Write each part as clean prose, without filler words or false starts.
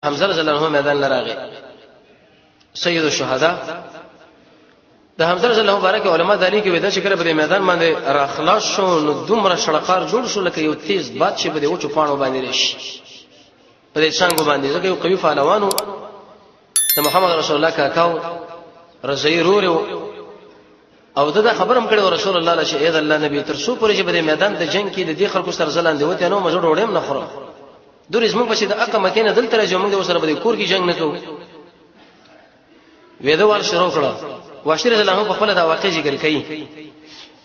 حمزه رضی الله عنه میدان لراغه، سید الشهدا. د حمزه رضی الله مبارک علما دالی کې ودا چې کله په میدان باندې راخلاص شو، نو دومره شړقار جوړ شو لکه یو تیز باد چې په دې وچو پاڼو باندې راشي، په دې څنګه باندې، ځکه یو قوي فالوانو، د محمد رسول الله کاکاو رضی رورو. او دا خبرم کړو رسول الله چې اې د الله نبی، تر څو پورې چې په میدان د جنگ کې د دې خلکو سره ځلان دی وته نو مزه ډوډیم نه خورم. دورې زموږ پسې د اقا مکینه دلته راځي، موږ سره به کور کې جنگ نه کوو. وېده وال شروع کړه. واشیر رضی الله په خپل دا واقع ذکر کړي،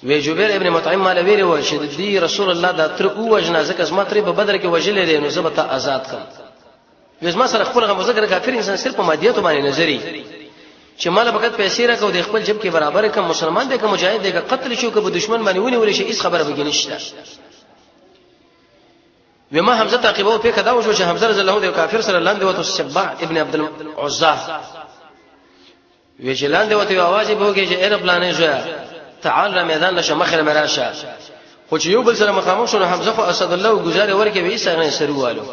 وی جبیر ابن مطعم مال ویلی و چې دی رسول الله دا تر او وجنه، ځکه زما تر په بدر کې وجلې دی، نو زه به تا آزاد کړم. وې زما سره خپل غم ذکر، کافر انسان صرف په مادیت باندې نظری چې مال فقط پیسې راکاو، د خپل جیب کې برابر کم، مسلمان دی که مجاهد دی، که قتل شو که په دشمن باندې ونیول شي، هیڅ خبره به نشته. وما حمزه تعقیبو په کدا وشو چې حمزه رضی الله عنه د کافر سره لاندې وته، سبع ابن عبد العزى. وی چې لاندې وته، आवाज یې بوګي چې ایر پلانې شو، تعال را میدان لشه، مخره مراشه. خو چې یو بل سره مخامخ شو، حمزه خو اسد الله گزاره ورکې، وی څنګه سره والو،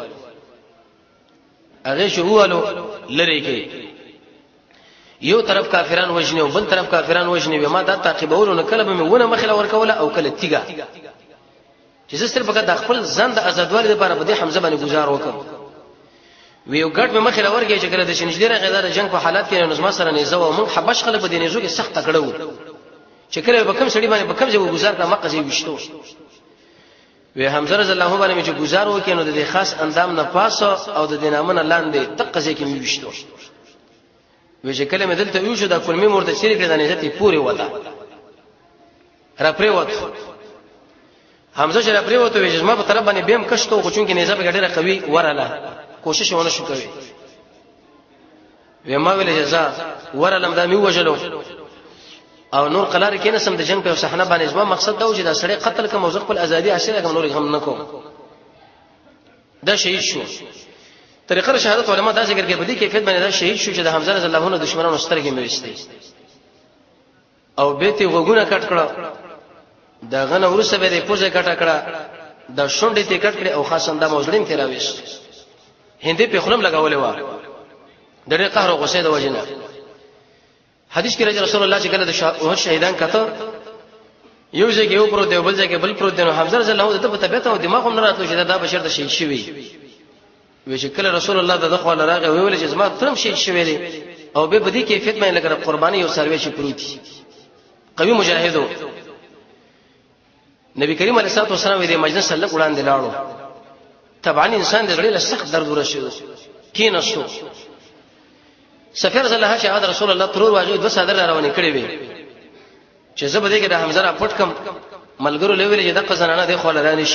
هغه شو والو لری کې یو طرف کافران وجنی او بل طرف کافران وجنی. ما دا تعقیبولو نه کله به مې ونه مخله ورکوله او کله تیګه، چې زه صرف فقط د خپل ځان د آزادوالي لپاره په دې حمزه باندې گزار وکم. وی یو ګټ مې مخې لورګي چې کله د شنجدې راغی، دا جنگ په حالت کې نو زما سره نيزه و، مونږ حبش خلک په دې نيزو کې سخت تکړه وو، چې کله به کم سړي باندې په کم ځای گزار کړه، مقه ځای وشتو. وی حمزه رضی الله باندې چې گزار وکړ، نو د دې خاص اندام نه پاسه او د دې نامنه لاندې دقه ځای کې مې وشتو. وی چې کله مې دلته یو شو، دا کلمې مرته چیرې کړې، د نيزه ته پورې وته را پریوت. حمزه چې را پریوت، وی چې ما په طرف باندې بیم کښته، خو چونکه نيزه په ډیره قوي وراله، کوشش ونه شو کوي. وی ما ویل جزا ورلم، دا می وجلو او نور قلار کې نه سم د جنگ په صحنه باندې. زما مقصد دا و چې دا سړی قتل کوم او خپل ازادي حاصله کوم، نور غم نه کوم. دا شهید شو. طریقه شهادت علما دا ذکر کوي، په دې کیفیت باندې دا شهید شو چې د حمزه رضی الله عنه دشمنانو سترګې مې وستې او به ته غوګونه کټ کړه، دا غنه ورسه به دې پوزه کټ کړه، د شونډې ته کټ کړې او خاصا دا موزړین ته راويست، هندې په خلم لگاولې و د ډېر قهر او غصې د وجنه. حدیث کې راځي، رسول الله چې کله د شهیدان کته، یو ځای کې یو پروت دی، بل ځای کې بل پروت دی، نو حمزه رضی الله عنه د په طبیعت او دماغ هم نه راتلو چې دا بشر د شهید شوی. وی چې کله رسول الله د خو راغی، ویل چې زما ترم شهید شوی دی او به بدی کیفیت باندې لکه قرباني یو سروي چې پروت، قوي مجاهدو. نبی کریم علیه الصلاه والسلام دې مجلس لږ وړاندې لاړو. طبعا انسان د زړه له سخت درد ورسېدو، کیناستو. سفیر رضی الله چې هغه رسول الله ترور واجو دوه صدر روانې کړې وي چې زه به دې کې د حمزه را پټ کم. ملګرو لویل چې دغه زنانه د خو لرانش.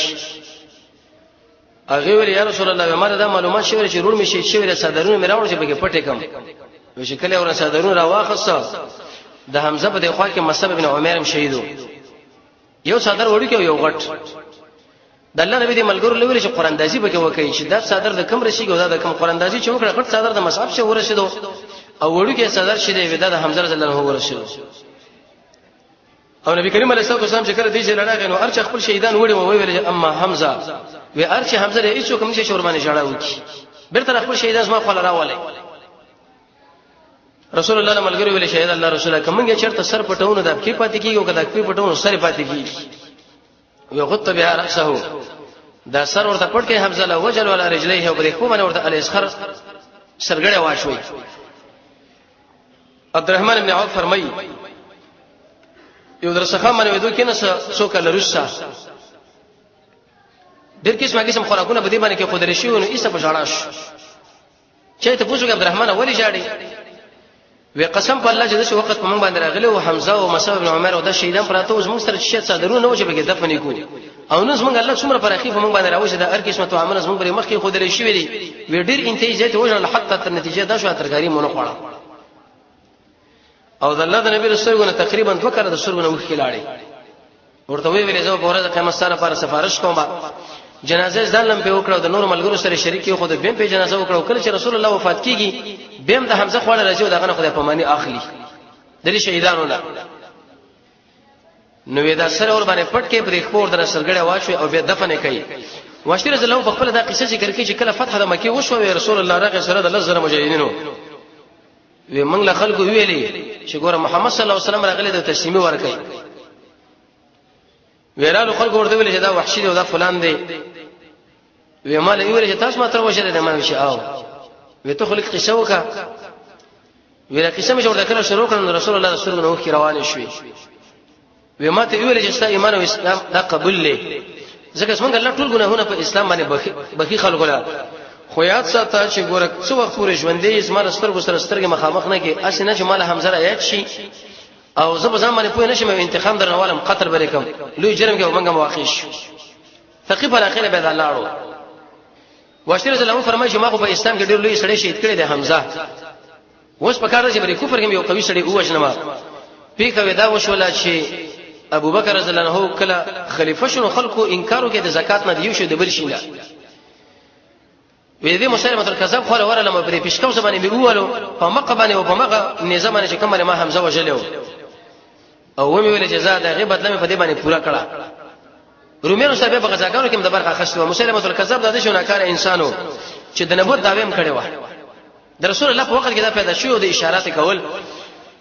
هغه ویل یا رسول الله، ما دا معلومات شوی چې رور مې شي شوی، صدرونه مې راوړ چې پکې پټ کم. وی چې کله ور صدرونه را واخصه، د حمزه په دې خوا کې مصعب ابن عمر هم شهیدو، یو صدر وړي کې یو غټ. د الله نبی د ملګرو لویل چې قران اندازي پکې وکړي چې دا صدر د کم رسیږي، دا د کم. قران اندازي چې وکړه، غټ صدر د مصعب شه ورسېدو او وړي کې صدر شې دی ودا د حمزه رضی الله عنه ورسېدو. او نبی کریم علیه الصلاه والسلام چې کله دې ځای لړاغې، نو ارچ خپل شهیدان وړي وی ویل اما حمزه، وی ارچ حمزه دې هیڅ کوم شي شورمانه جړا وکي، بیرته خپل شهیدان زما خپل راولې. رسول الله ملګری ویل شهید الله رسول الله، کومګه چرته سر پټونو د کې پاتې کیږي او کدا کې پټونو سر پاتې کیږي. وغط بها راسه، دا سر ورته پټ کې حمزه له وجل ولا رجليه، او پرې خو باندې ورته الاسخر سرګړې واشوي. عبدالرحمن ابن عوف فرمایي، یو درسخه باندې ودو کې نه څو کله روسه ډېر قسمه قسم خوراکونه په دې باندې کې خودل شي، نو ایسه په ژړا شو. چې ته پوښتنه، عبدالرحمن ولې ژاړي؟ وی قسم په الله چې دغه وخت په موږ باندې راغلی او حمزه او مصعب بن عمر او د شهیدان پراته اوس موږ سره چې څادرونه نه و چې بګه دفن کو، او نن موږ الله څومره پراخي په موږ باندې راوځي، د هر قسمه تو عمل زموږ پر مخ کې خودل شي ویلي. وی ډیر انتهایی زیات وژل، حتی تر نتیجه دا شو ترکاری مونږ خوړه. او د الله د نبی رسول ګونه تقریبا دوه کاله د سرګونه وښکې لاړې. ورته وی ویلې زه په ورځ قیامت سره لپاره سفارش کوم. جنازه ځان لم په وکړه، د نور ملګرو سره شریک یو، خو د بیم په جنازه وکړه. کله چې رسول الله وفات کیږي، بیم د حمزه خواله راځي او دغه نه خدای په معنی اخلي د دې شهیدانو نه. نو دا سره ور باندې پټ کې پرې خور در سرګړې واچوي او بیا دفن کوي. واشتر رضی الله په خپل دا قصه ذکر کوي چې کله فتح د مکه وشو، رسول الله راغی سره د 10,000 مجاهدینو. وی موږ له خلکو ویلي چې ګوره محمد صلی الله علیه وسلم راغلی د تسلیمي ورکړي. ویرالو خلکو ورته ویل چې دا وحشي دی او دا فلان دی. وی مال ویل چې تاسو ما تر وجه دې ما شي او وی ته خلک قصه وکا. وی دا قصه مې ورته کله شروع کړم، رسول الله رسول الله وخت روان شوي. وی ما ته ویل چې ستا ایمان او اسلام دا قبول لې، ځکه څنګه الله ټول ګناهونه په اسلام باندې بخي بخي خلکو لا. خو یاد ساته چې ګوره څو وخت پورې ژوندې زما سترګو سره سترګې مخامخ نه کې، اسنه چې مال حمزه را یاد شي او زه به ځان باندې پوه نشم، انتقام درنوالم، قتل بری کوم، لوی جرم کې ومنګم واقع شو. ثقيف الاخره به لاړو. واشتر رضی الله فرمایي چې ما خو په اسلام کې ډېر لوی سړی شهید کړی دی حمزه، اوس په کار چې بری کفر کې یو قوي سړی ووجنم. پیښه ودا وشوله چې ابو بکر رضی الله عنه کله خلیفہ شنو، خلکو انکار وکړ د زکات نه، دیو شو د بل شي نه. وې دې مسلمه تر کذاب خو ورله مې پرې پیشکو زبانه مې ووالو په مکه باندې او په مکه نظام باندې چې کوم ما حمزه وجلو، او ومې ویل چې زه د غیبت بدله مې په دې باندې پوره کړه. رومیانو صاحب په غزاګانو کې د برخه خسته. مسلمه الکذاب د شو ناکار انسانو چې د نبوت دعوی هم کړې و. د رسول الله په وخت کې دا پیدا شو د اشارات کول.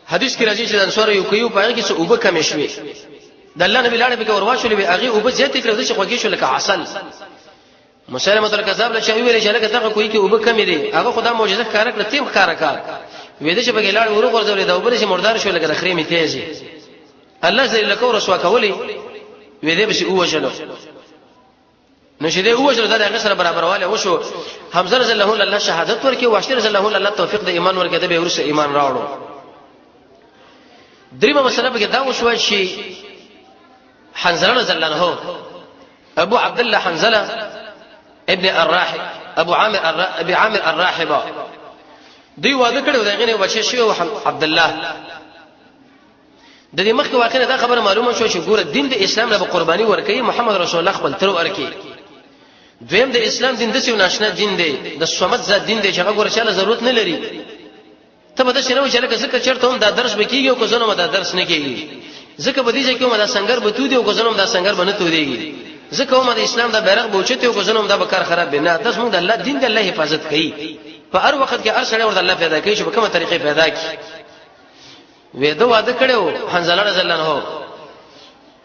حدیث کې راځي چې د انصار یو کوي په هغه کې څه اوبه کمې شوې، د الله نبی لاړې به ورواچولې وي، هغه اوبه زیاتې کړې چې خوږې شو لکه عسل. مسلمه الکذاب له چا ویل چې لکه دغه کوی کې اوبه کمې دي، هغه خدا معجزه ښکاره کړه، تیم ښکاره کړ. وې دې چې په لاړ ورو غورځولې دا اوبه چې مردار شو لکه د خرې می تیزي. الله زې لکه رسوا کولې. وې دې به شي اوجلو، نو چې دې اوجلو دا هغه سره برابرواله وشو. حمزه رضی الله الله شهادت ورکړي، واشتر رضی الله الله توفیق د ایمان ورکړي، د به ورسره ایمان راوړو. دریمه مسله به دا وشو چې حنزله رضی الله عنه، ابو عبد الله حنزله ابن الراحب، ابو عامر ابي عامر الراحبه، دوی واده کړو، دا غنه بچی شو عبد الله. د دې مخکې واقعا دا خبره معلومه شو چې ګوره دین د اسلام له قرباني ورکړي، محمد رسول الله خپل تر ورکړي. دویم، د اسلام دین د څه ناشنا دین دی، د صمد ذات دین دی چې هغه ګوره چاله ضرورت نه لري. ته به داسې نه وي چې لکه ځکه چېرته هم دا درس به کېږي او که زه دا درس نه کېږي، ځکه به دې ځای کې هم دا سنګر به تودي او که زه دا سنګر به نه تودېږي، ځکه هم د اسلام دا بیرغ به اوچتي او که زه دا به کار خراب به نه. داس موږ د الله دین د الله حفاظت کوي په هر وخت کې، هر سړی ورته الله پیدا کوي چې په کومه طریقې پیدا کړي. وې دا واده کړو حنزله رضی الله عنه،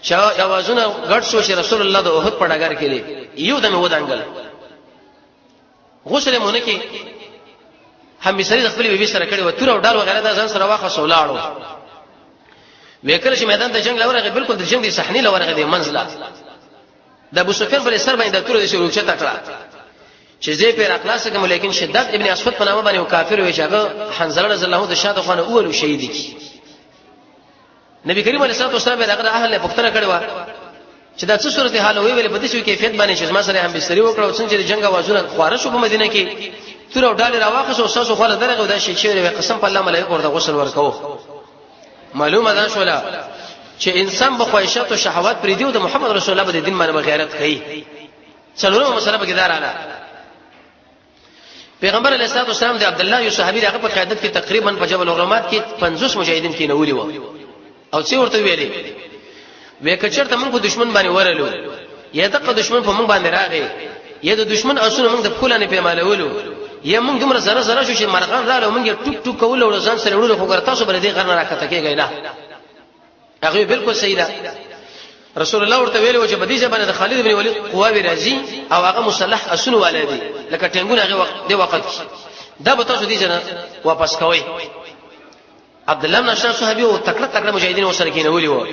چې اوازونه غټ شو چې رسول الله د احد په ډګر کې دی، یو دمه ودانګل، غسل مونږ کې هم سری د خپل بیبي سره کړي و، تور او ډال وغیرہ دا ځان سره واخه سولاړو. وکړ چې میدان ته جنگ لورغه، بالکل د جنگ د صحنې لورغه د منځله د ابو سفیان پر سر باندې د تور د شروع چته کړه چې زه پر اخلاص کوم، لیکن شداد ابن اسود په نامه باندې کافر وی چې هغه حنزله رضی الله د شاده خانه اول شهید کی. نبی کریم علیه الصلاه والسلام دغه اهل نه پوښتنه کړې و چې دا څه صورت حال وی، ویل په دې شو کیفیت باندې چې ما سره هم بستری وکړو، څنګه چې جنگ وازونه خواره شو په مدینه کې، تور او ډال راواخص او ساسو خو درغه دا شي چې قسم په الله ملائکه ورته غسل ورکاو. معلومه ده شولا چې انسان به خواهشات او شهوات پرې دی او د محمد رسول الله په دین باندې غیرت کوي. څلورمه مسله به کېدار اعلی پیغمبر علیه الصلاه والسلام د عبد الله یو صحابي دغه په قیادت کې تقریبا په جبل الرمات کې 50 مجاهدین کې نولي و او څه ورته ویلي وې کچرته موږ په دشمن باندې ورلو، یا دغه دشمن په موږ باندې راغی، یا د دشمن اسونه موږ د پخولانه پیمالولو، یا موږ دومره زره زره شو چې مرغان رااله موږ ټوک ټوک کول او ځان سره وړلو، خو ګر تاسو بل دې غر نه راکته کېږئ نه. هغه بالکل صحیح ده. رسول الله ورته ویل چې په دې ځای باندې د خالد بن ولید قواوی راځي او هغه مسلح اسونو والے دي لکه ټینګونه، هغه وخت دی وخت دا به تاسو دې جنا واپس کوي. عبد الله بن اشرف صحابي او تکړه تکړه مجاهدین وسره کینولي وو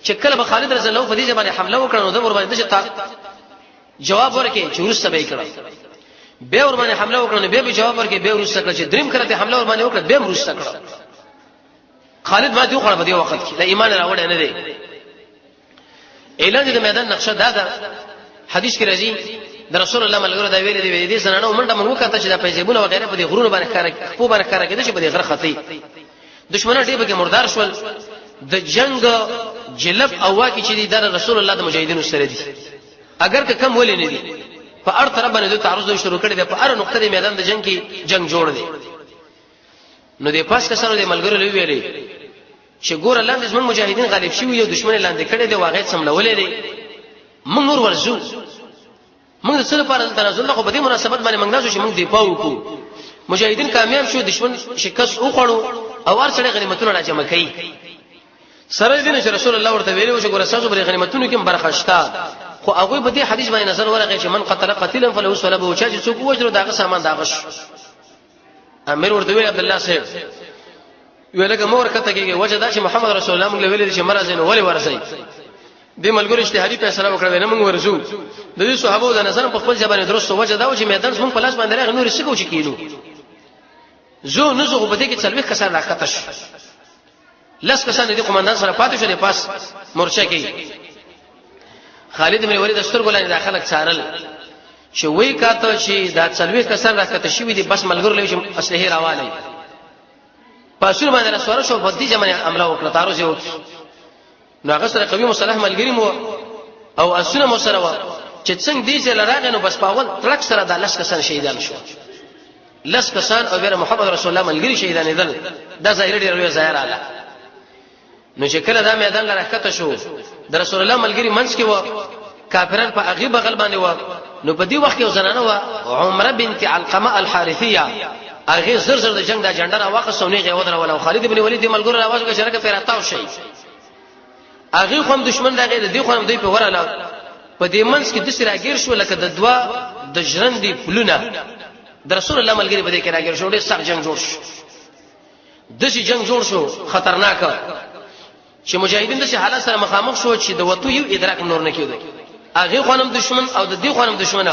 چې کله به خالد رضی الله په دې ځای باندې حمله وکړه نو د ور باندې جواب ورکړي چې ورسته به کړه، به ور باندې حمله وکړه نو به جواب ورکړي، به ورسته کړه چې دریم کړه ته حمله ور باندې وکړه، به ورسته کړه. خالد ما دی خو په دې وخت کې د ایمان راوړ نه دی. اعلان د میدان نقشه دا ده، حدیث کې راځي د رسول الله ملګرو دا ویل دي، دې زنانه منډه مونږ وکړه چې د پیسې وغیرہ په دې غرونو باندې ښکارا په باندې ښکارا کېده چې په دې غره خطي دشمنان ډېر به مردار شول. د جنگ جلب او واکي چې دي د رسول الله د مجاهدینو سره دي، اگر که کم ولې نه دي، په هر طرف باندې د تعرض شروع کړي، په هر نقطه د میدان د جنگ کې جنگ جوړ دی. نو د پاس کسانو د ملګرو لوی ویلې چې ګوره لاندې زموږ مجاهدین غالب شوي یو دشمن لاندې کړي دی واغې سملولې دي، موږ نور ورزو، موږ د څه لپاره دلته راځو؟ خو په دې مناسبت باندې موږ نازو چې موږ دفاع وکړو. مجاهدین کامیاب شو، دشمن شکست وخوړو او هر سړی غنیمتونه راجمع کړي. سره دې چې رسول الله ورته ویلو چې ګوره تاسو پر غنیمتونو کې برخه شته، خو هغه په دې حدیث باندې نظر ورغی چې من قتل قتیلا فله سلبه، چا چې څوک وژلو داغه سامان داغه شو. امیر ورته ویل عبد الله صاحب ویلګه مور کته کېږي، وجه دا چې محمد رسول الله موږ ویل چې مرز نه ولې ورسي. د ملګرو اجتهادي فیصله وکړه نه موږ ورزو. د دې صحابه د نظر په خپل ځبانه درست، وجه دا و چې میدان موږ په لاس باندې راغی نور څه کو چې کینو زو نزو. په دې کې څلوي کسان راکته شو، لس کسان دې قومندان سره پاتې شو. د پاس مورچه کې خالد بن ولید سترګو لاندې داخله څارل چې وای کاته چې دا څلوي کسان راکته شوی دي، بس ملګرو لوي چې اسلحه راواله پاسونه باندې رسوره شو. په دې زمانه عمله وکړه، تعرض یې وکړ. نو هغه سره قوي مسلح ملګری مو او اسونه مو سره و چې څنګه دې چې لراغ، نو بس پاول ترک سره دا لس کسان شهیدان شو، لس کسان او بیر محمد رسول الله ملګری شهیدان دي. دا ظاهر ډیر لوی ظاهر اعلی. نو چې کله دا میدان لره کته شو، د رسول الله ملګری منځ کې و، کافران په هغه بغل باندې و. نو په دې وخت کې زنانه و عمره بنت علقمه الحارثيه، هغه زر زر د جنگ دا جنډه را واخص او نه غوډه ولا خالد بن ولید ملګرو راواز وکړ چې راکه پیراتاو شي. هغه خو هم دشمن راغی، د دې خو هم دوی په وراله په دې منځ کې د سره راګیر شو لکه د دوا د ژرندې پلونه. د رسول الله ملګری په دې کې راګیر شو، ډېر سخت جنگ جوړ شو. دسی جنگ جوړ شو خطرناک چې مجاهدین د حالت سره مخامخ شو چې د وتو یو ادراک نور نه کېدو. هغه خانم دشمن او د دې خانم دشمن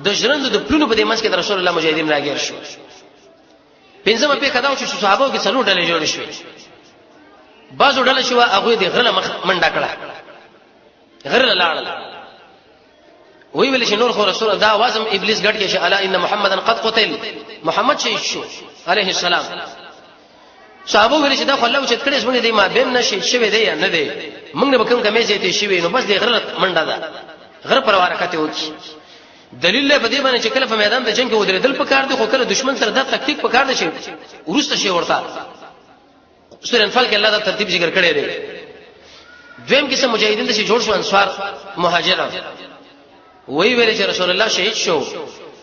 د ژرند د پلونو په دې منځ کې د رسول الله مجاهدین راګیر شو. پنځمه پیښه دا چې صحابه کې څلور ډلې جوړې شوې. بعضو ډله شو هغه د غره مخ منډه کړه، غره لاړل. وی ویل چې نور خو رسول دا وازم ابلیس ګډ کې چې الا ان محمدن قد قتل، محمد شهید شو عليه السلام. صحابه ویل چې دا خو الله چې کړي زمونږ دی ما بین نشي شوی دی نه دی، موږ به کوم کمې زیاتې شوی. نو بس د غره منډه ده، غره پر ورکته وکی. دلیل په دې باندې چې کله په میدان د جنگ کې ودرېدل پکار دي، خو کله دشمن سره دا تکتیک پکار دی چې ورسته شي ورته. سورہ انفال کې الله دا ترتیب ذکر کړی دی. دویم قسم مجاهدین د جوړ شو انصار مهاجر، وی ویل چې رسول الله شهید شو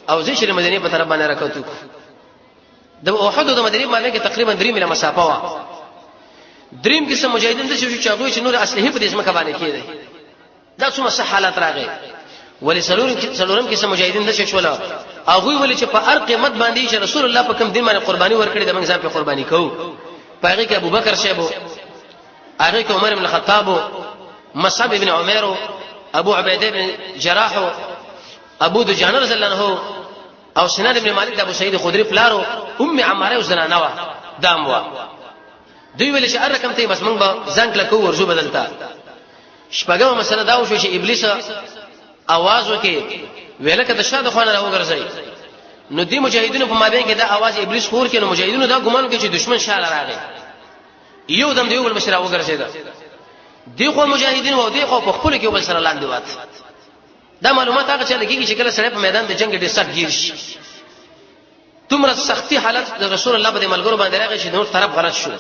او زه چې مدینه په طرف باندې راکوتو. د احد او د مدینه باندې کې تقریبا 3 میله مسافه و. دریم قسم مجاهدین د چې هغه چې نور اصلي په دې ځمکه باندې کېده. دا څومره صح حالت راغی. ولې څلورم کې مجاهدین نشي شول، هغه ولې چې په هر قیمت باندې چې رسول الله په کوم دین باندې قرباني ورکړي د موږ ځان په قرباني کوو. په هغه کې ابوبکر صاحب، هغه کې عمر بن الخطاب، مصعب بن عمر، ابو عبیده بن جراح، ابو دجانه رضی الله عنه او سنان بن مالک د ابو سعید خدری پلارو، ام عماره او زنانه وا دام وا. دوی ویل چې هر رقم ته بس موږ به ځان کله کو ورزو بدلتا. شپږمه مسله دا وشو چې ابلیس आवाज وکي ویل کده شاده خوانه راوګرځي. نو دی مجاهدینو په مابین کې دا आवाज ابلیس خور کې، نو مجاهدینو دا ګمان کوي چې دشمن شاله راغی. یو دم دیو بل بشرا وګرځیدا، دی خو مجاهدین وو، دی خو په خپل کې بل سره لاندې وات. دا معلومات هغه چې لګیږي چې کله سړی په میدان د جنگ ډېر سخت گیر شي. دومره سختی حالت د رسول الله په ملګرو باندې راغی چې نور طرف غلط شو.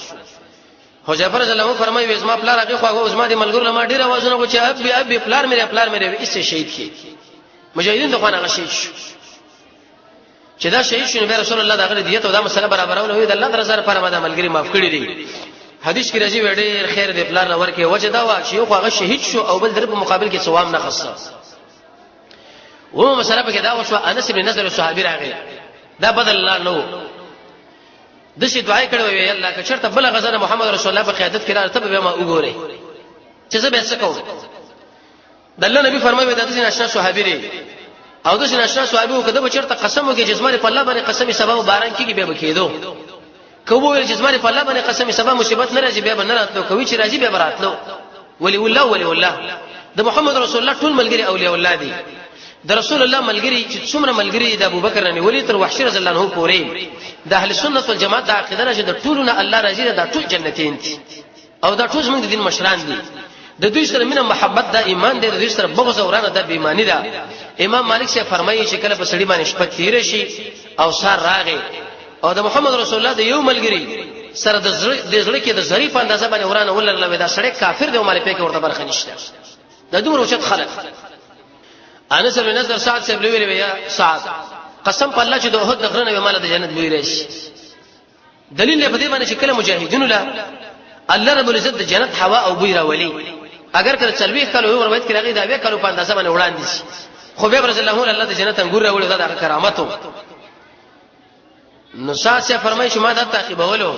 حذیفه رضی الله عنه فرمایي زما پلار هغه خو هغه زما د ملګرو لمر ډیر आवाजونه کو چې ابي ابي پلار مې پلار مې ایسه شهید کی. مجاهدین د خوانه هغه شهید شو. چې دا شهید شو نو رسول الله دغه دیت او دا مسله برابرول وي د الله درزه لپاره ما د ملګری معاف کړی دي. حدیث کې راځي ډېر خیر دی پلار لور کې وجه دا وا چې یو خو هغه شهید شو او بل در په مقابل کې ثواب نه خسته و. مسله په کې دا وشو انس بن نضر صحابي راغی، دا بدل الله نو د شي دعای کړو وی الله که چرته بل غزنه محمد رسول الله په قیادت کې راته به ما وګوره چې زه به څه کوم. د الله نبی فرمایي دا د ناشنا صحابي دی او د ناشنا صحابي وکړه به چرته قسم وکړي چې زما په الله باندې قسم سبا باران کیږي به کېدو کوو ویل چې زما په الله باندې قسم سبا مصیبت نه راځي به نه راتلو، کوي چې راځي به راتلو. ولی الله ولی الله د محمد رسول الله ټول ملګری اولیاء الله دي. د رسول الله ملګری چې څومره ملګری د ابوبکر نه نیولې تر وحشي رضی الله عنه پورې د اهل سنت والجماعت د عقیده چې د ټولو نه الله راضي ده، دا ټول جنتین دي او دا ټول زموږ د دین مشران دي. د دوی سره مینه محبت دا ایمان دی، د دوی سره بغض او ورانه دا بې ایمانی ده. امام مالک صاحب فرمایي چې کله په سړي باندې شپه تیر شي او سار راغی او د محمد رسول الله د یو ملګری سره د زړه کې د ظریف اندازه باندې ورانه ولرله، دا سړی کافر دی او مال پېکه ورته برخه نشته. د دومره اوچت خلک. انس بن نضر سعد صاحب ویل یا سعد، قسم په الله چې د احد د غره نه مال د جنت بوی راشي. دلیل په دې باندې چې کله مجاهدینو له الله رب العزت د جنت هوا او بوی راولي، اگر کله چلوي کلو یو روایت کې راغی دا وی کلو په اندازه باندې وړاندې شي، خو به رضی الله الله د جنت انګور راولي، دا د کرامتو. نو ساس فرمایي چې ما دا تعقیبولو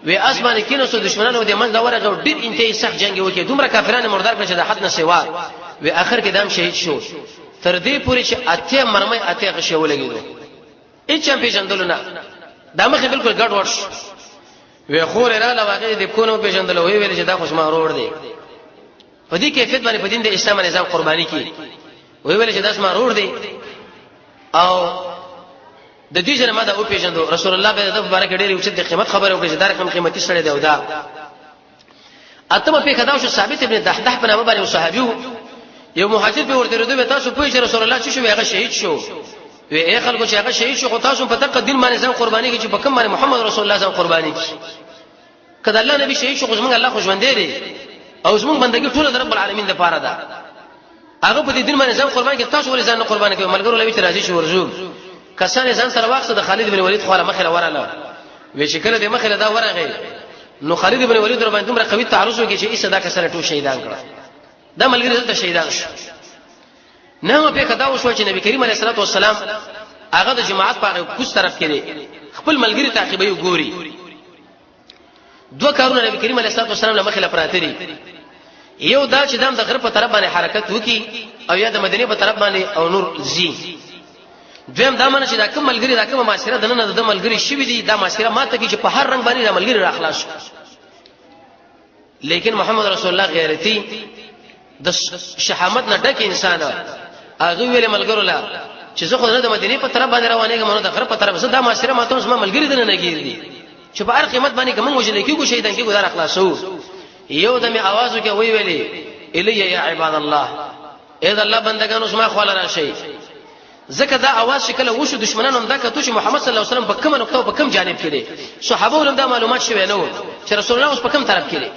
وی اسمان کینو سو دشمنانو د منځ ورغه ډیر انتهایی سخت جنگ وکي، دومره کافرانو مردار کړ چې د حد نه سیوا وی اخر کې دام شهید شو. تر دې پورې چې اته مرمۍ اته غشې ولګیدو، هیڅ هم پیژندلو نه، دا مخه بالکل ګډ وډ شو. وی خور را لواغه د کونو پیژندلو، وی ویل چې دا خو زما ورور دی. په دې کیفیت باندې په دین د اسلام باندې ځان قرباني کی، وی ویل چې دا زما ورور دی او د دې جن ما دا او پیژندو. رسول الله به د مبارک ډېر اوچت د قیمت خبره وکړي چې دا رقم قیمتي سره دی. او دا اتمه پیښه دا شو، ثابت ابن دحدح په نامه باندې صحابي یو مهاجر به ورته ردو، تاسو پوه چې رسول الله چې شو هغه شهید شو. وی اے خلکو چې هغه شهید شو، خو تاسو په دقه دین باندې ځان قرباني کی چې په کوم باندې محمد رسول الله ځان قرباني کی. کله الله نبی شهید شو، خو زمونږ الله خو ژوند دی او زمونږ بندګي ټول د رب العالمین لپاره ده. هغه په دې دین باندې ځان قربان کی، تاسو ولې ځان نه قربان کوي؟ ملګرو لوي راځي چې ورزو کسان ځان سره واخصه د خالد بن ولید خو مخه وراله. وی چې کله د مخه دا ورغی نو خالد بن ولید ور باندې دومره قوي تعرض وکړي چې ایسه دا کسان ټول شهیدان کړه، دا ملګری دلته شهیدان شو. نه په کدا وشو چې نبی کریم علیه الصلاه والسلام هغه د جماعت په کوس طرف کې دی، خپل ملګری تعقیبوي ګوري. دوه کارونه نبی کریم علیه الصلاه والسلام له مخې لپراته دي، یو دا چې دام د غرب په طرف باندې حرکت وکي او یا د مدینه په طرف باندې او نور زی. دویم دا معنی چې دا کوم ملګری دا کوم معاشره د نن د ملګری شوی دی، دا معاشره ماته کی چې په هر رنگ باندې دا ملګری راخلاص. لیکن محمد رسول الله غیرتی د شهامت نه ډک انسان، هغه ویل ملګرو لا چې زه خو نه د مدینه په طرف باندې روانېږم نه د غرب په طرف، زه دا معاشره ماته زما ملګری دنه نه ګیر دي چې په هر قیمت باندې کوم وجل کیږي شهیدان کیږي دا خلاصو. یو دمه आवाज وکي وی ویلي الی یا عباد الله، اے د الله بندگانو زما خواله راشي. ځکه دا اواز چې کله وشو دشمنانو هم دا کتو چې محمد صلی الله علیه وسلم په کومه نقطه او په کوم جانب کې دی. صحابه ولم دا معلومات شوی نه و چې رسول الله اوس په کوم طرف کې دی،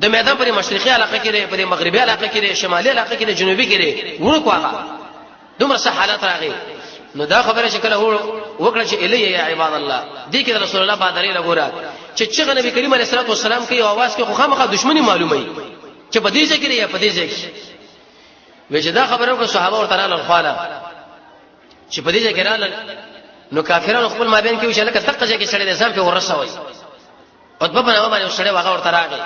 د میدان پر مشرقي علاقه کې دی، پر مغربي علاقه کې دی، شمالي علاقه کې دی، جنوبي کې دی، ورکو هغه دومره څه حالت راغی. نو دا خبره چې کله وکړه چې الی یا عباد الله، دې کې رسول الله بادرې لګورا چې چې نبی کریم علیه الصلاه والسلام کې आवाज کې خو خامخا دښمنی معلومه چې په دې ځای کې یا په دې ځای کې. وی چې دا خبره وکړه صحابه ورته راغلل خواله چې په دې ځای کې راغلل نو کافرانو خپل مابین کې وشل لکه دقه ځای کې سړی ځان په ورسوي. عتبه په نامه باندې سړی واغه ورته راغی،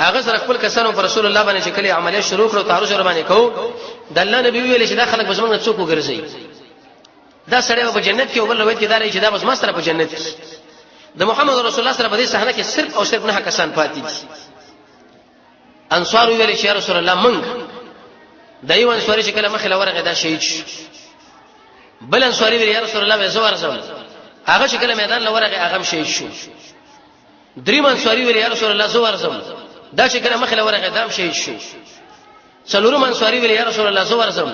هغه سره خپل کسانو پر رسول الله باندې چې کله عملیه شروع کړو تعرض ور باندې کو، د الله نبی ویل چې دا خلک بس موږ څوک وګرځي، دا سړی په جنت کې وبل روایت کې دا چې دا بس ما سره په جنت کې د محمد رسول الله سره په دې صحنه کې صرف او صرف نه کسان پاتې دي. انصار ویل چې رسول الله مونږ د یو انصاري چې کله مخې لورغه دا شهید شو. بل انصاري ویل یا رسول الله زه ورسم، هغه چې کله میدان لورغه هغه شهید شو. دریم انصاري ویل یا رسول الله زه ورسم، دا چې کله مخې لورغه دام شهید شو. څلورم انصاري ویل یا رسول الله زه ورسم،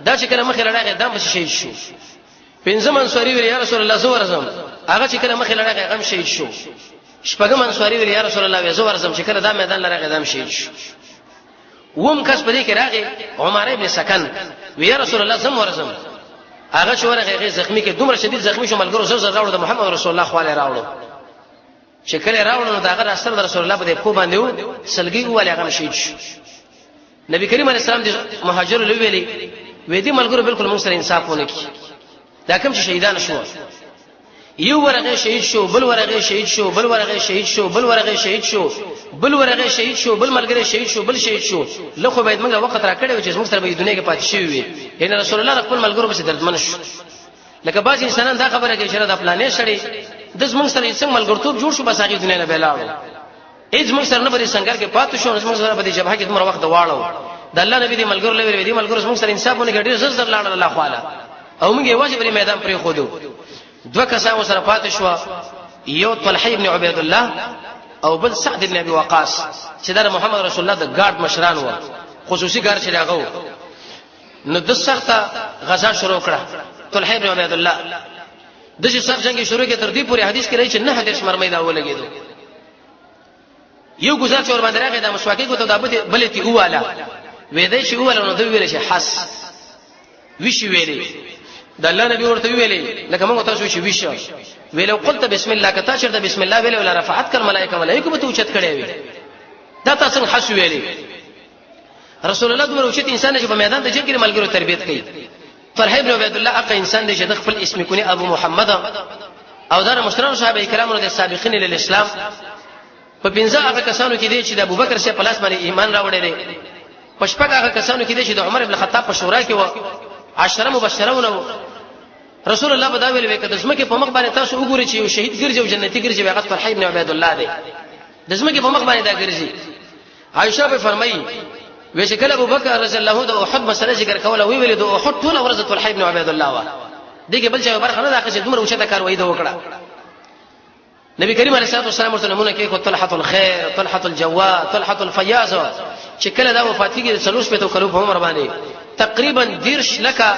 دا چې کله مخې لورغه دام شهید شو. پنځم انصاري ویل یا رسول الله زه ورسم، هغه چې کله مخې لورغه هغه شهید شو. شپږم انصاري ویل یا رسول الله زه ورسم، چې کله دا میدان لرغه دام شهید شو. وم کس په دې کې راغی عمر ابن سکن وی یا رسول الله زم ورسم، هغه چې ورغه هغه زخمی کې دومره شدید زخمی شو ملګرو زر زر راوړو د محمد رسول الله خواله راوړو. چې کله راوړو نو داغه اثر د رسول الله په دې خو باندې وو سلګي واله هغه شهید شو. نبی کریم علیه السلام د مهاجرو لویلې وې دې ملګرو بالکل موږ سره انصاف ونه کی، دا کوم چې شهیدان شو، یو ورغه شهید شو، بل ورغه شهید شو، بل ورغه شهید شو، بل ورغه شهید شو، بل ورغه شهید شو، بل ملګری شهید شو، بل شهید شو. له خو باید موږ وخت را کړی چې موږ سره به دنیا کې پاتې شوی وي. ان رسول الله خپل ملګرو پسې دردمن شو. لکه بعض انسانان دا خبره کوي چې دا پلانې سړی د زموږ سره څنګه ملګرتوب جوړ شو، بس هغه دنیا نه بلاړو، هیڅ موږ سره نه بری سنگر کې پاتې شو، موږ سره په دې جبهه کې دومره وخت واړو. د الله نبی دې ملګرو لوي دې ملګرو موږ سره انصاف ونه کړ، زر زر لاړ الله خواله او موږ یوازې پر میدان پرې خودو. دوه کسان سره پاتې شو، یو طلحه ابن عبید الله او بل سعد ابن ابي وقاص چې د محمد رسول الله د ګارد مشران و، خصوصي ګارد چې راغو. نو د سخته غزا شروع کړه طلحه ابن عبید الله، د چې سخت جنگ شروع کړ تر دې پورې حدیث کې راځي چې نه حدیث مرمۍ دا ولګېدو. یو گزار چې ور باندې راغی دا مسواکي کو ته دا بلې تی اواله وې دې چې اول نو دوی ویل چې حس ویشي ویلې د الله نبی ورته ویلې لکه موږ تاسو چې ویشه ویلو قلت بسم الله کته چرته بسم الله ویلې ولا رفعت کل ملائکه ملائکه به توچت کړي وي دا تاسو حس ویلې. رسول الله دومره اوچت انسان چې په میدان د جنگ کې ملګرو تربیت کوي. طلحه ابن عبید الله هغه انسان دی چې د خپل اسم کونی ابو محمد او دا مشران صحابه کرامو د سابقین للاسلام په پنځه هغه کسانو کې دی چې د ابوبکر سره په لاس باندې ایمان راوړی دی. په شپږ هغه کسانو کې دی چې د عمر ابن خطاب په شورا کې و، عشره مبشرون و. رسول الله به دا ویل وی کده زمکه په مخ باندې تاسو وګورئ چې یو شهید ګرځي او جنتی ګرځي، هغه طلحه ابن عبید الله دی. د زمکه په مخ باندې دا ګرځي. عائشه به فرمایي وی چې کله ابوبکر رضی الله د احد مسله ذکر کوله، وی ویل د احد ټول ورځ طلحه ابن عبید الله وا دغه بل چا برخه نه ده چې دومره اوچته کاروایی ده وکړه. نبی کریم علیه الصلاه والسلام ورته نمونه کې کو طلحه الخير، طلحه الجواد، طلحه الفیاض. چې کله دا وفات کیږي د 40 کلو په عمر باندې تقریبا 13 لکه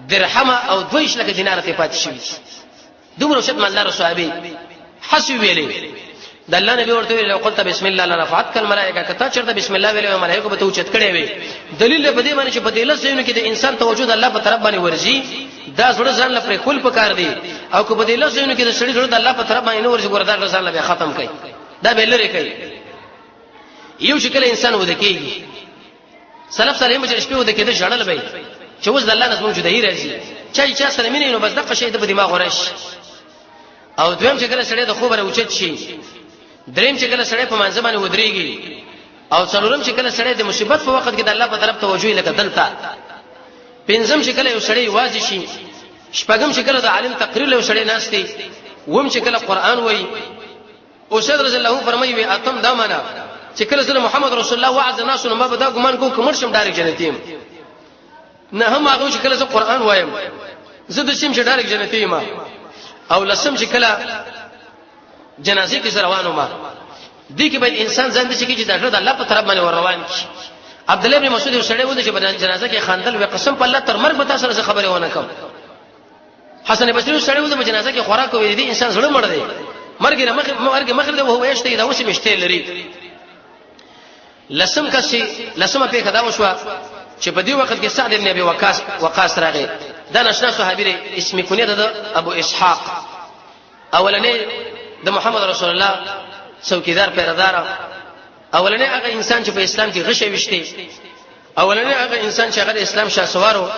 درهم او 22 لکه دینار ته پاتې شوی. دومره شت مالدار صحابي حسو ویلې. د الله نبی ورته ویل قلت بسم الله لرفعت کل ملائکه، کته چرته بسم الله ویلې ملائکه به ته اوچت کړي وي. دلیل په دې باندې چې په دې لسونو کې د انسان توجه د الله په طرف باندې ورځي، دا زړه ځان له پرې خپل پکار دی. او که په دې لسونو کې د سړي زړه د الله په طرف باندې نه ورځي، ګور دا ځان له ختم کوي، دا به لري کوي. یو چې کله انسان ود کېږي، سلف صالح چې شپې ود کېده ژړل به چې اوس د الله نه زموږ جدایي راځي، چا چې چا سره مینه نو بس دغه شی د دماغ ورش. او دویم چې کله سړی د خوب را اوچت شي، دریم چې کله سړی په منځ باندې ودرېږي، او څلورم چې کله سړی د مصیبت په وخت کې د الله په طرف توجه لکه دلته، پنځم چې کله یو سړی واځي شي، شپږم چې کله د عالم تقریر له سړی ناشتي، وم چې کله قران وایي. او سید رضی الله فرمایي وی اتم دا معنا چې کله زه محمد رسول الله وعظ ناس نو ما به دا ګمان کو کومر شم ډایرک جنتی یم. نه هم هغه چې کله زه قران وایم زه د سیم چې ډایرک جنتی یم. او لسم چې کله جنازې کې روانو ما دې کې باید انسان ځان دې چې د الله په طرف باندې ور روان کی. عبد الله بن مسعود یو سړی و چې په جنازه کې خندل وې قسم په الله تر مرګ به تاسو سره خبره ونه کوم. حسن بصري سړی و د جنازه کې خوراک وې دي انسان زړه مړ دی، مرګ نه مخ مرګ مخ دی وهو یشته دا اوس مشته لري. لسم کسي لسمه پیښه دا وشوه چې په دې وخت کې سعد ابن ابي وقاص راغی. دا ناشنا صحابي دی، اسم کنیه ده ابو اسحاق. اولنې د محمد رسول الله څوکیدار پیردار، اولنې هغه انسان چې په اسلام کې غشې وشته، اولنې هغه انسان چې هغه د اسلام شاسوارو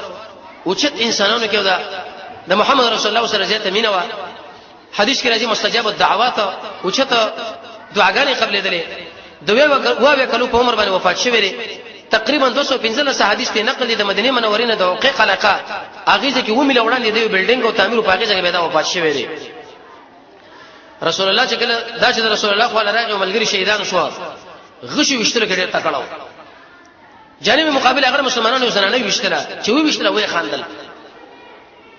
اوچت انسانانو کې دا د محمد رسول الله سره زیاته مینه و. حدیث کې راځي مستجاب الدعوات، اوچت دعاګانې قبلې دلې. د وی کلو په عمر باندې وفات شوی دی. تقریبا 215 حدیث ته نقل دي د مدینه منورې نه د عقیق علاقه اغیزه کې ومل وړاندې دی بلډینګ او تعمیر په اغیزه کې پیدا وفات شوی دی. رسول الله چې کله دا چې رسول الله خو راغی ملګری شهیدان شو، غشي وشتل کې ډېر تکړه جانب مقابل هغه مسلمانانو زنانه وشتله چې وی وشتله وې خاندل.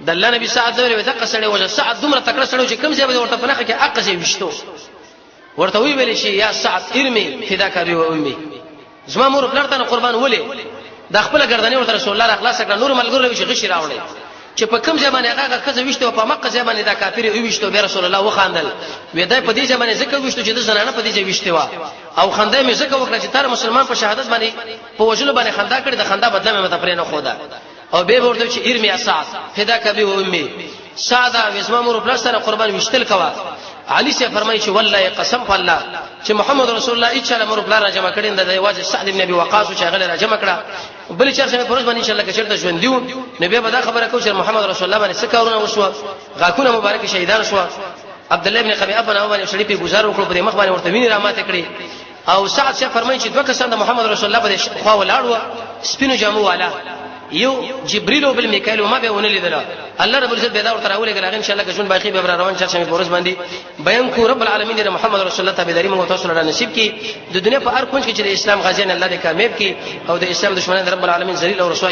د الله نبی سعد ویل دغه سړی وجه سعد دومره تکړه سړی چې کم ځای به ورته په نخښه کې اقصه وشتو. ورته وی ویل شي یا سعد ارمي فداک ابي و امي، زما مور پلار ته قربان ولې د خپل ګردنې ورته رسول الله اخلاص کړه. نور ملګرو له شي غشي راوړي چې په کوم ځای باندې هغه خزه وشته او په مکه ځای باندې دا کافر وشته. به رسول الله وخاندل وې دا په دې ځای باندې ځکه وشته چې د زنانه په دې ځای وشته وا او خندا مې ځکه وکړه چې تر مسلمان په شهادت باندې په وجلو باندې خندا کړې، د خندا بدله مې مته پرې نه خوده. او به ورته چې ارمي اسعد فداک ابي و امي، ساده وسما مور پلار سره قربان وشتل کوا. علي سي فرمایي چې والله قسم په الله چې محمد رسول الله ان شاء الله مور پلار را جمع کړي د واجب سعد بن ابي وقاص چې هغه را جمع کړه. بل چر سره پروز باندې ان شاء الله کچرته ژوند دیو نبی به دا خبره کو چې محمد رسول الله باندې څه کارونه وشو، غاکونه مبارک شهیدان شو. عبد الله بن قبیعه بن عمر شریف گزار وکړو په مخ باندې ورته ویني را ماته کړې. او سعد شیخ فرمایي چې دوه کسان د محمد رسول الله په خوا ولاړ و سپینو جامو والا، یو جبريل او بل میکائیل، ما به ونه لیدل. الله رب العزت به دا ورته راولې ګل ان شاء الله که ژوند باقی به روان چا شمه پورس باندې بیان کو. رب العالمین دې محمد رسول الله تابعداري موږ تاسو له نصیب کړي. د دنیا په هر کونج کې چې د اسلام غازیان الله دې کامیاب کړي او د اسلام دشمنان رب العالمین ذلیل او رسوا.